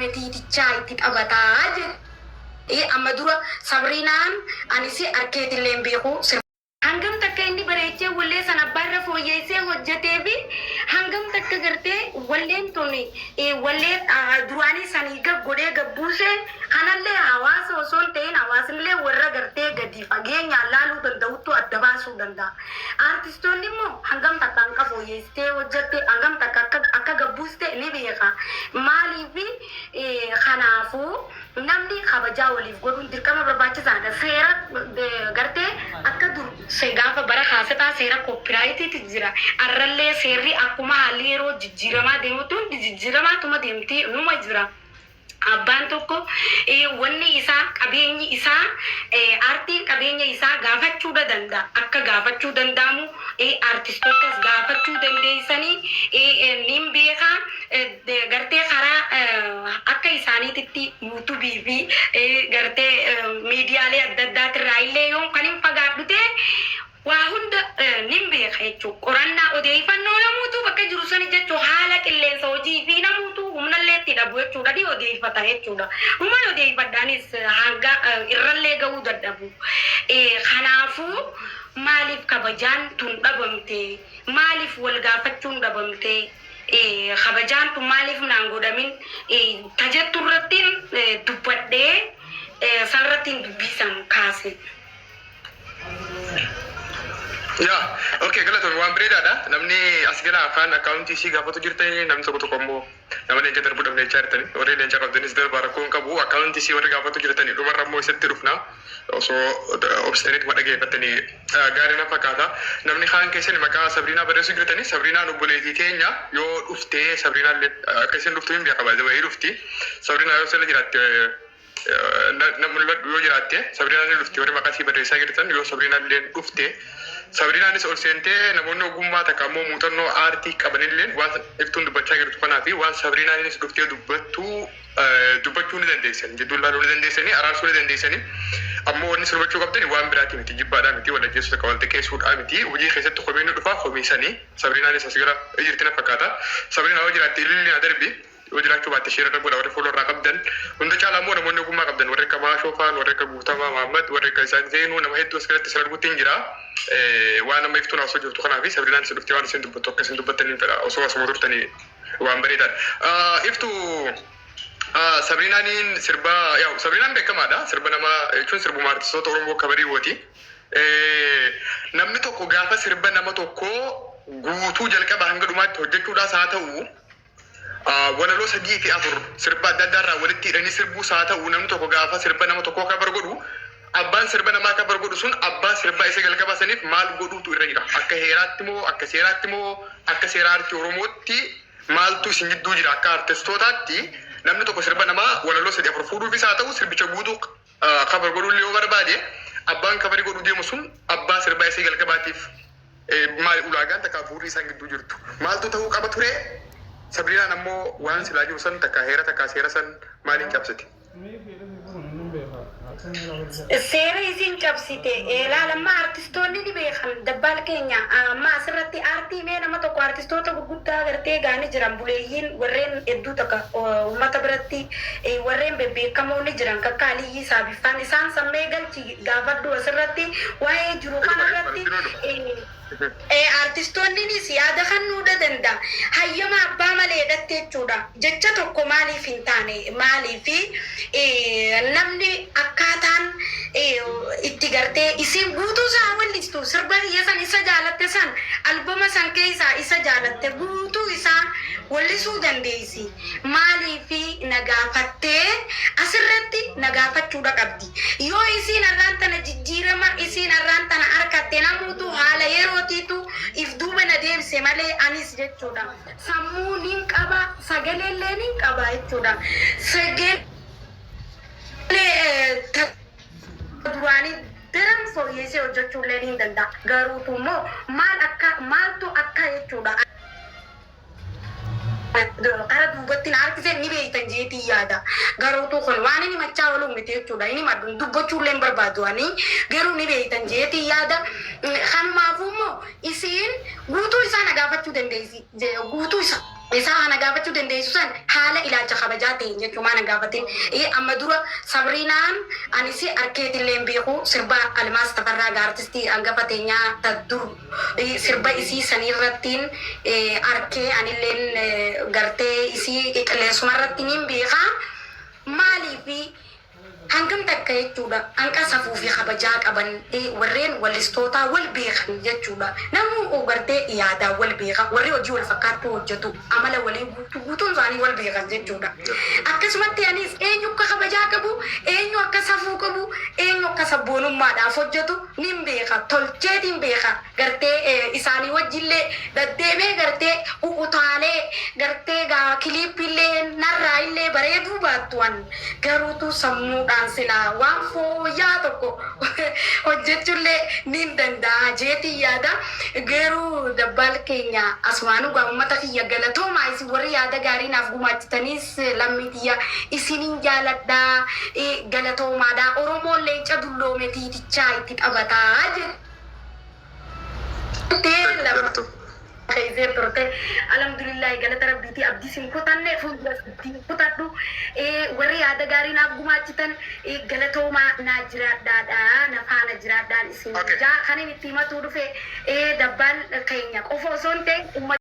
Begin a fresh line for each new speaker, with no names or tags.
koometiitichaa itti taphataa jedhe. Amma dura Sabriinaan anis arkeetillee hin beeku. Hangam takka inni bareechee wallee san abbaarra fooyyeessee hojjetee fi hangam takka gartee walleen tun wallee duraanii sanii gad godhee gad buuse kanallee hawaasa osoo hin ta'in hawaasnillee warra gartee gadi fageenyaan laaluu danda'uttu adda baasuu danda'a. Aartistoonni immoo hangam takka hanqa fooyyeessitee hojjette hangam takka akka akka gad buuste ni beeka. Maaliif kanaafuu Namni kabajaa waliif godhuun dirqama barbaachisaadha. Seera gartee akka dur gaafa bara kaasetaa seera koppiraayitiitu jira. Arrallee seerri akkuma haalli yeroo jijjiiramaa deemutti hundi jijjiiramaatuma deemti numa jira. Abbaan tokko wanni isaa qabeenyi isaa aartiin qabeenya isaa gaafachuudha danda'a. Akka gaafachuu danda'amu aartistootas gaafachuu dandeessanii nin beeka. Gartee karaa akka isaaniititti yuutubii fi gartee miidiyaalee adda addaatirraa illee yoon kan hin fagaadhu ta'e waa hunda nin beeka jechuudha. Qorannaa odeeffannoo namuutuu bakka jiru sani jechuun haala qilleensa hojii fi namuutuu humnallee itti dhabu jechuudha ni odeeffata jechuudha. Dhuman odeeffadhaanis hanga irrallee gahuu dadhabu. Kanaafuu maaliif kabajaan tun dhabamte? Maaliif wal gaafachuun dhabamte? Kabajaan tun maaliif naan godhamin ta jettu irrattiin dubbadhee sanirrattiin dubbii san kaase.
Yaa, okay, galatoomi waan bareedaadha. Namni as gala afaan akkaawuntii isii gaafatu jirtanii namni tokko tokko immoo nama leenca darbuu dhabne jechaa jirtanii. Warri leenca qabdanis darbaa rakkoo hin qabu. Akkaawuntii isii warri gaafatu jirtanii dhumarra immoo isatti dhufna. Osoo obsitaniituma dhageeffattanii gaarii na fakkaata. Namni kaan keessan maqaa Sabriinaa barreessuu jirtanii Sabriinaan obboleettii teenya yoo dhuftee Sabriinaan illee akka isin dhuftu hin beeka baay'ee wayii dhufti. Sabriinaa yoo sirra jiraatte na mul'adhu yoo jiraatte Sabriinaan ni dhufti warri maqaa isii barreessaa jirtan yoo Sabriinaan illee dhufte Sabriinaanis ol seentee namoonni ogummaa takka ammoo muuxannoo aartii qabanilleen waan iftuun dubbachaa jirtu kanaa fi waan Sabriinaanis dhuftee dubbattu dubbachuu ni dandeessan, jidduun laaluu ni dandeessanii, araarsuu ni dandeessanii. Ammoo wanni isin hubachuu qabdani waan biraati miti, jibbaadhaa miti, wal ajjeesuu takka wal xiqqeessuudhaa miti. Hojii keessatti komiin ni dhufa, komii sani. Sabriinaanis as gara jirti na fakkaata. Sabriinaa yoo jiraatte ililli naa darbi. Yoo jiraachuu baatte share irra godha warri follow irraa qabdan. Hunda caalaa immoo namoonni ogummaa qabdan warri akka Maashoo faan, warri akka Guutamaa Mahammad, warri akka Isaaq Zeenuu nama hedduu as keessatti isin argutti hin jira. Waan amma iftuun haasoo jirtu kanaa fi Sabriinaanis dhuftee waan isin dubbattu akka isin dubbattan hin fedha. Osoo asuma turtanii Waan bareedaadha. Iftu Sabriinaaniin sirba yaa'u Sabriinaan beekamaadha. Sirba nama jechuun sirbuma artistoota Oromoo kabariiwooti. Namni tokko gaafa sirba nama tokkoo guutuu jalqaba hanga dhumaatti hojjechuudhaas haa ta'u walaloo sadii fi afur sirba adda addaa irraa walitti hidhanii sirbuus haa ta'u namni tokko gaafa sirba nama tokkoo kabar godhu abbaan sirba namaa kabar godhu sun abbaa sirbaa isa jalqabaa saniif maal godhuutu irra jira? Akka heeraatti moo akka seeraatti moo akka seera aartii Oromootti maaltu isin gidduu jira? Akka artistootaatti namni tokko sirba namaa walaloo sadii afur fuudhuufis haa ta'u sirbicha guutuu kabar godhuullee yoo barbaade abbaan kabarii godhuu deemu sun abbaa sirbaa isa jalqabaatiif maali ulaagaan takkaa bu'uurri isaan gidduu jirtu? Maaltu ta'uu qaba ture? Sabriinaan ammoo waan silaa jiru san takkaa heera takkaa seera san maaliin cabsite?
Seera isiin cabsite laal amma artistoonni ni beekan dabbaal keenya amma asirratti aartii mee nama tokko artistoota gurguddaa gartee gaani jiran buleeyyiin warreen hedduu takka uummata biratti warreen bebbeekamoo ni jiran kakka Aliyyii Saabiffaan isaan sammee galchi gaafadhu asirratti waa'ee jiru kanarratti Artistoonninis yaada kennuudha danda'a. Hayyama abbaa maleedhatti jechuudha. Jecha tokko maaliif hin taane? Maaliif namni akkaataan itti gartee isiin guutuu isaa wellistu sirba kiyya san isa jaalatte san albama san keessaa isa jaalatte guutuu isaa wellisuu dandeessi. Maaliif na gaafattee asirratti na gaafachuudha qabdi. Yoo isiin arraan tana jijjiirama isiin arraan tana arkatte namuutu haala yerootiitu if duuba na deebise malee anis jechuudha sammuu nin qaba sagaleellee nin qaba jechuudha sagalee ta duraanii daran fooyyeessee hojjechuullee nin danda'a garuutu immoo maal akka maaltu akka jechuudha. Kara duubatti na harkise ni beektan jeetiin yaada. Garuutuu kun waan inni machaa ooluu miti jechuudha. Inni maddu dubbachuu illee hin barbaadu ani garuu ni beektan jeetiin yaada. Kanumaafuu immoo isiin guutuu isaa na gaafachuu dandeessi. Guutuu isaa. Isaa kana gaafachuu dandeessu san haala ilaalcha kabajaa ta'een jechuun maana gaafatin. Amma dura Sabriinaan anis arkeetillee hin beeku, sirba Almaas Tafarraa gaartistii hangafa teenyaa ta dur sirba isii sanirrattiin arkee, anilleen gartee isii qilleensuma irratti nin beekaa. Maaliifi hangam takka jechuudha hanqa safuu fi kabajaa qaban, warreen wallistootaa wal beekan jechuudha. Namuu gartee yaadaa wal beeka, warri hojii wal fakkaattuu hojjetu amala walii guutuu guutuun isaanii wal beekan jechuudha. Akkasumatti anis eenyu akka kabajaa qabu, eenyu akka safuu qabu, eenyu akka sabboonummaadhaaf hojjetu nin beeka, tolcheetiin beeka. Gartee isaanii wajjillee daddeemee, gartee utaalee, gartee gaa kiliippillee narraa illee bareeduu baattu, an garuutu sammuudhaan silaa waan fooyya'aa tokko hojjechuullee nin danda'a jeetiin yaada. Garuu dabbaal keenya asumaanuu gaa uummata kiyya galatoomaa, isin warri yaada gaarii naaf gumaachitaniis lammii tiyya isinin jaaladhaa, galatoomaadha. Oromoon leenca dulloome tiitichaa itti taphataa jettee lafa keessee turte. Alhamdulillahi, galata rabbiiti, abdii sin kutanne, fuuldura abdii kutadhu. Warri yaada gaarii naaf gumaachitan galatoomaa, naa jiraadhaadha, na faana jiraadhaan isin jaa. Kan inni itti himatuu dhufe dabbaan keenya qofa osoo hin ta'in uummata.